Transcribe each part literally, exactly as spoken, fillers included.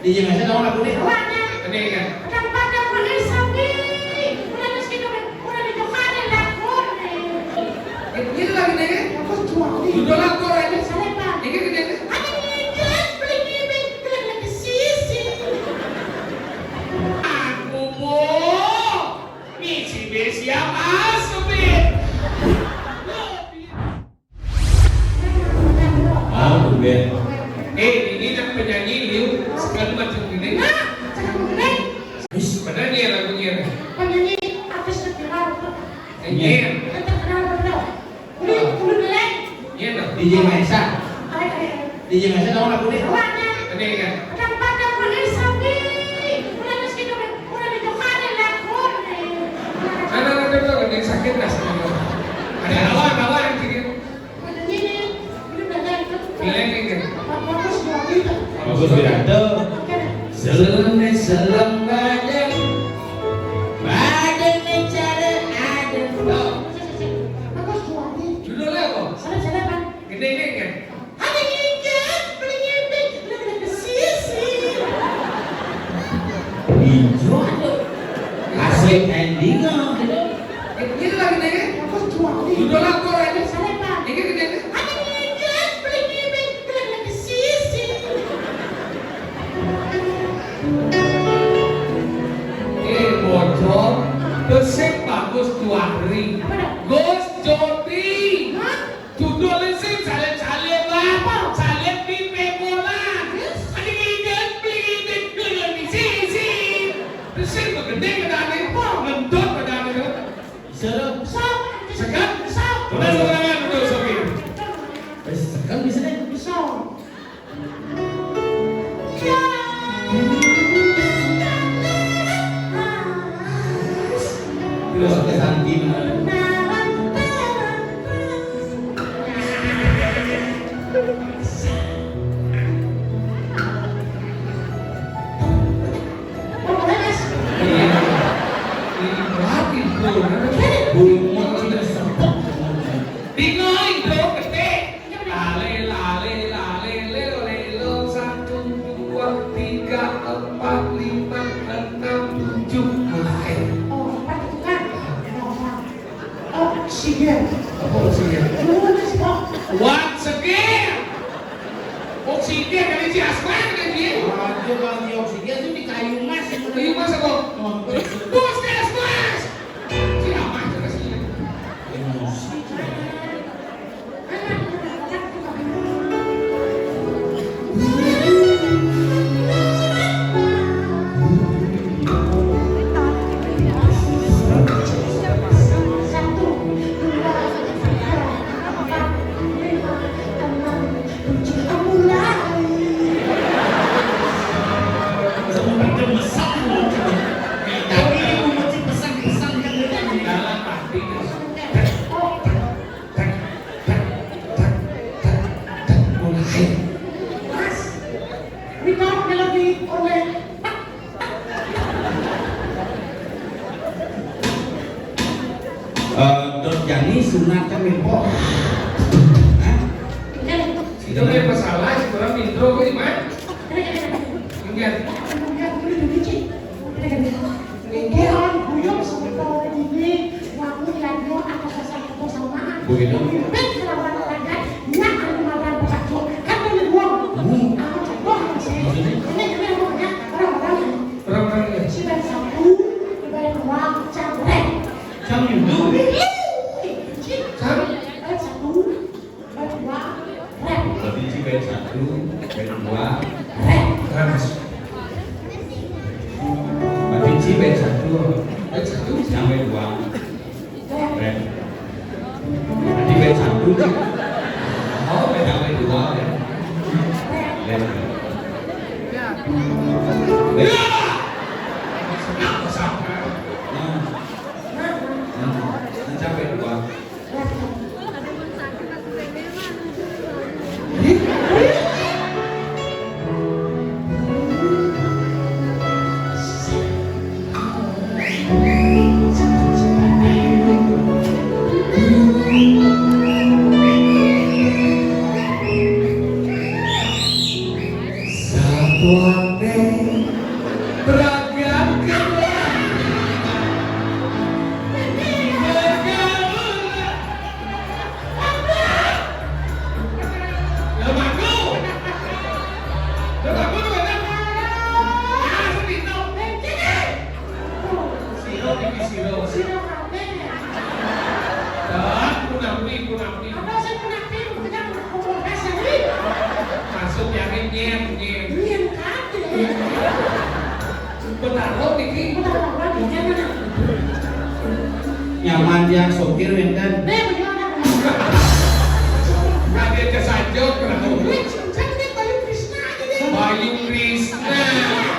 Iya, masa kamu lagu ini? Wah, ada. Ini kan? Kadang-kadang mana sapi. Mulai terus kita mulai di Johan yang lagu ini. Eh, ini lagi nih, kan? Apa tuh? Judul lagu aja. Salah, Pak. Ini kan ini. Ada ini, jelas beli ini, beli lagi sisi. Aku, Bu. Misi besi apa, Supir? Oh, tumben. Eh, ini kan penyanyi, Liu. Sekali macam ini. Nah, cakap begini. Wis, bener nih lagunya. Penyanyi artis terkenal. Eh, iya. Yang terkenal, betul. Udah, udah mulai. Iya, dong. D J Maesa. Ayo, ayo, ayo. D J Maesa tahu lagu ini? Tahu, ada. Ada, ya? Kadang-kadang mana sapi. Mulai terus kita mulai di Johan yang lagu ini. Ada, ada, ada, ada yang sakit, dah, sama. Ada awal, awal yang kiri. Ada ini, ini belajar itu. Pilih ini, kan? Bagus, dua kita. Bagus, Wiranto. Oke, deh. Selem, selem, badan. Badan, cara, ada. Bagus, dua kita. Judulnya apa? Salah, salah, Pak. Gede, gede, kan? Ada ngikat, beli ngepek, beli ngepek sisi. Hijau. Asli ending, oh. Ini lagi, nih, kan? Bagus, dua kita. Judulnya apa, Raja? Salah, Pak. Ini gede, gede. Ada ngikat, beli ngepek, beli ngepek sisi. Eh, bocor. Besik bagus dua hari. Apa dah? Gus Joti. Hah? Judul sing salib-salib, Bang. Apa? Salib di Pemolan. Terus? Ada ngidek, beli ngidek, beli ngidek, sing, sing. Terus sing gede bedane, apa? Ngendut bedane. Serem. Serem. Segan? Serem. Coba serangan untuk sopir. Wis, segan bisa deh. Bisa. Terus ke Santi, bener. Ini berat itu. Burung mau tidak sempat. Bingung itu, gede. Lale, lale, lale, lelo, lelo, satu, dua, tiga, empat, lima, enam, tujuh, mulai. Oh, empat itu kan? Oksigen. Apa oksigen? Dulu kan sih, Pak. Oksigen. Oksigen, kan, ini asma, kan, ini? Waduh, kalau di oksigen tuh di kayu mas, itu. Kayu mas apa? Oh, betul. Puskesmas. Siapa itu kasihnya? Emosi. Mulai. Mas, record melodi oleh. Eh, Dot Jani sunat kan, Min, po? Hah? Itu kan masalah, si orang intro kok, Iman? Enggak. Enggak, dulu, dulu, Cik. Dewan Guyub sementara ini waktu radio atas dasar kebersamaan. Begitu. Memimpin kerawanan rakyat yang ada makan petak jok. Kan dari gua. Hmm. Aku contoh, Mas, ya. Maksudnya? Ini, ini pokoknya orang-orang. Orang-orang ya? Si band satu, si band dua, cang rem. Cang itu? Ini, ini. Cang? Band satu. Band dua, rap. Berarti Ci band satu, band dua, rap. Rap. Berarti Ci band satu, band satu, yang band dua, rap. Berarti band satu, Ci. Oh, band yang band dua, rap. Rap. Band. Nah. Nah. Nah, sampai dua. Satuan Nyaman tiang sopir wénten. Kabéh téh saja, kenapa? Bayu Krisna.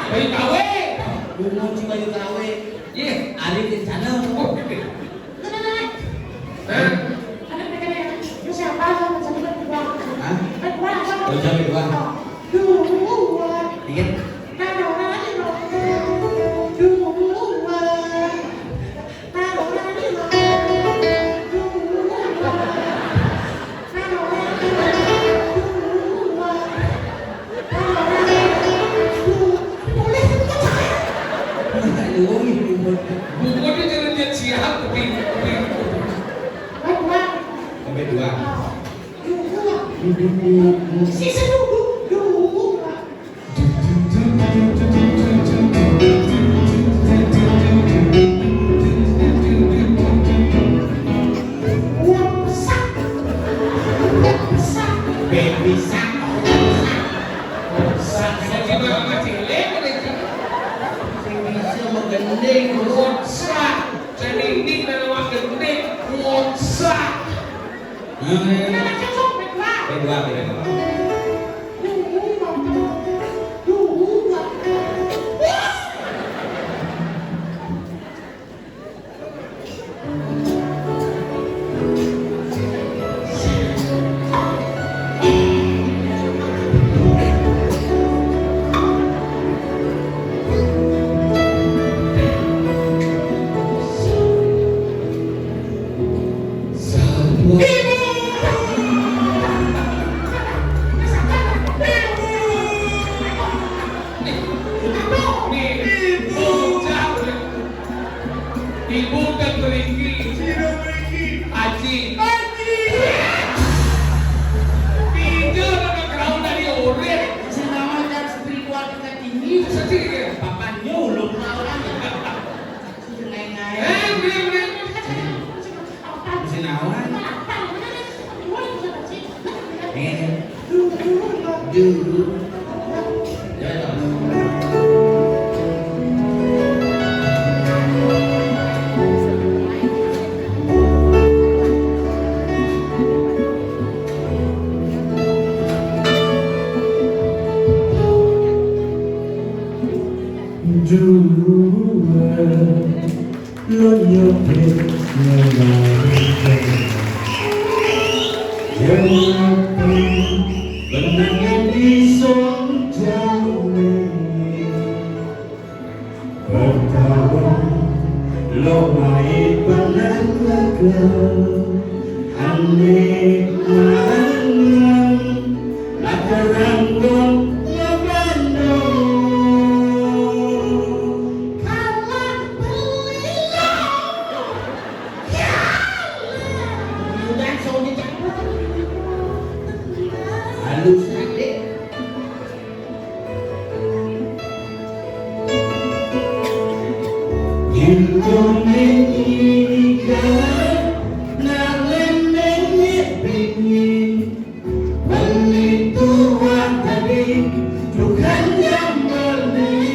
Bayu Kawé. Bungut si Bayu Kawé. Iya. Ari kencana. Oh, gitu. Hah? Hah? Oh, jam dua. Dua. Ingat? Dua. Bukannya jalan dia siap, tapi, tapi Sampai dua. Baby shark. Sing bisa menggending. What's up? Jadi ini kalau gending. What's up? Hmm. Kedua, kedua. Ibu dan beriki. Sira beriki. Aji. Aji. Pinjol sama kerau dari urip. Sing naon kan spiritual tingkat tinggi. Sedih ya. Papan nyuluk lawan. Sing lain-lain. Eh, beli, beli. Sing naon? Eh. Dulu. Ya, ya. Dua. Lo nyopir ngelarang kenapa benangan di song jauh. Bertahun lo mai benang laga. Ane mangan latarang dong ngabando. Kalah beliau. Udah, sound dicampur. Halus, Dek. Indonesia, nak lendeng pingin. Beli tua tadi, bukan yang beli.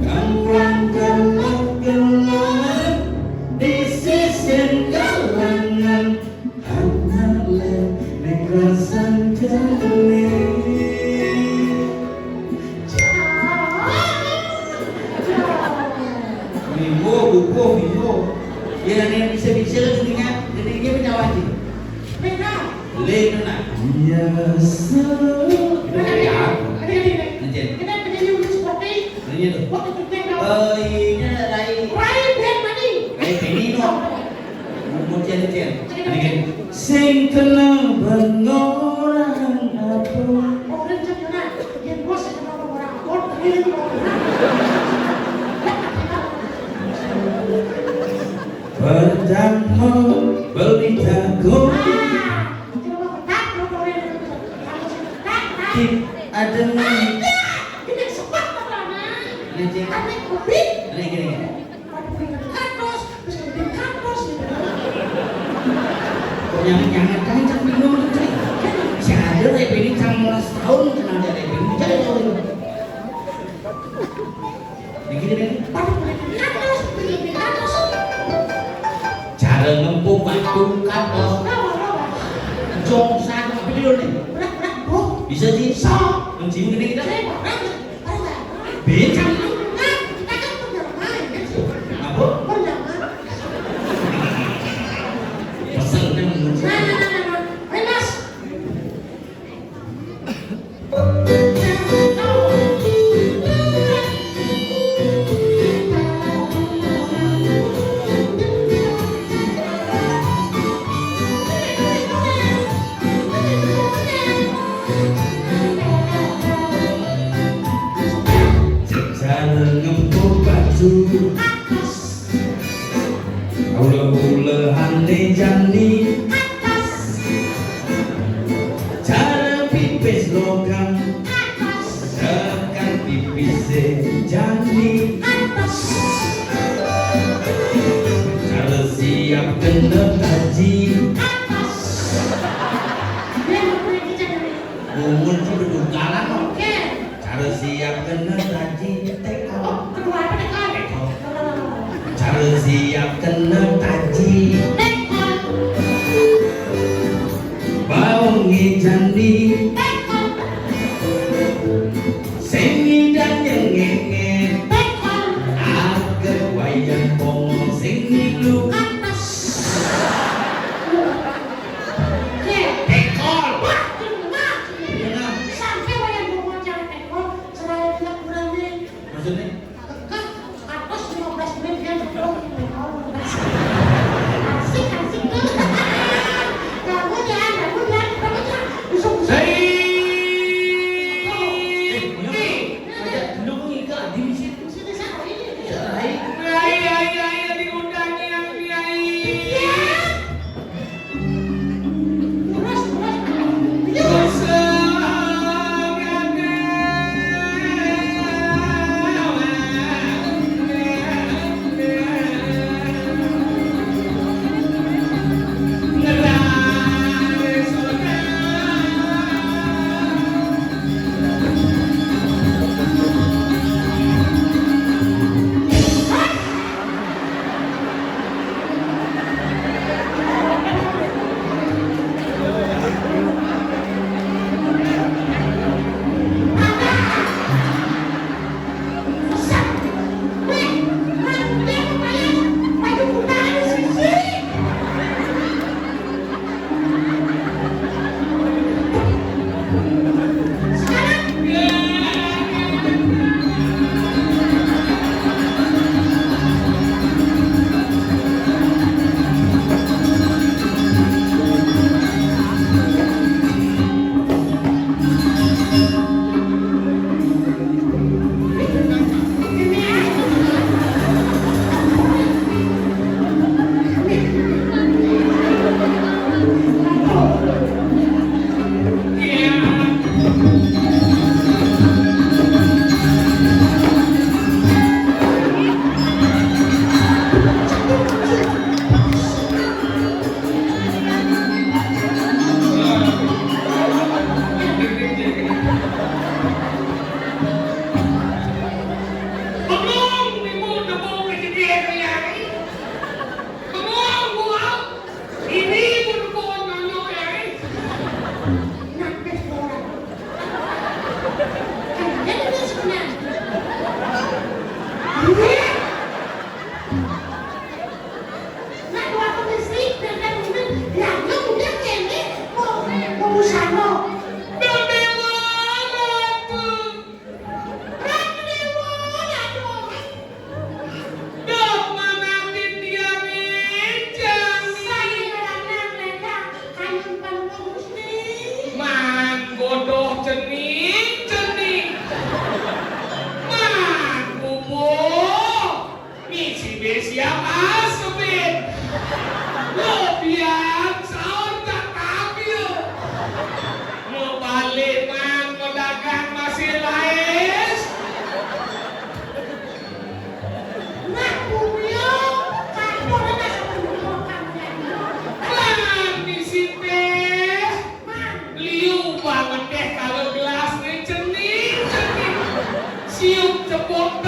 Kampung gelap-gelap, di sisi kalangan. Anak le, nek rasan jane. Minggu, buku, minggu. Ya, nek bisa-bisa lah dunia, dunia dia menjawab sih. Lena. Biasa. Kita cari aku. Nanti. Nanti tuh. Oh, iya, Rai. Rai Beni no. Mau cari, cari. Ini kan. Sing kena bengorang apa? Pertama beli jago. Tip ada nih. Ini cek. Ini gini. Kok nyangat-nyangat kan cak bingung tuh, Cek. Bisa ada rep ini cang molas tahun kenal dia rep ini. Cari tahu itu. Ini. Cara ngempuk batu kados. Jongsan apa dulu nih? Bisa sih. Mencium gini kita. Beda. Apa? Pesan kan. Cara ngempuk batu. Ula-ulahane jani. Cara pipis logam. Tekan pipise jani. Cara siap kena taji. Bungun ki bedukalan kok. Cara siap kena taji teko. Cara siap kena taji. Baungi jandi. Sing ngidan nyengenge. Ager wayang pongo sing ngilu. Tekol. Sampai wayang pongo cara tekol, selain kurangnya. Maksudnya? Atas lima belas menit dia ngomong. Asik, asik tuh. Kamu ya, kamu ya, kamu ya. Usung, usung. Hei. Eh, punya. Eh, ada dulu ngiga di sini. Sini, sini, ini. Hai, hai, hai, hai, diundang yang kiai. Iya. Bengong, ibu tepung kejadian yang. Bengong, bengong. Ini pun pohon nyonya, eh. Nangkep orang. Kayaknya dia sebenarnya. Iya. Nak dua komisi, dan kan mungkin, ya, lu udah kayaknya mau, mau usaha lo. Bagaimana tuh? Rani wala dong. Dok mamatin dia ngejang. Saya ngelarang mereka kayun panuwun Gusti. Man godoh cening, cening. Man bubuh. Misi be siap asebin. Lo biang saur tak tampil. Mau balik man, mau dagang masih laes. Nak bumio, kantor ada sebelum makan. Kan misi teh. Liu banget deh kalau gelas nih, cening, cening. Siup cepok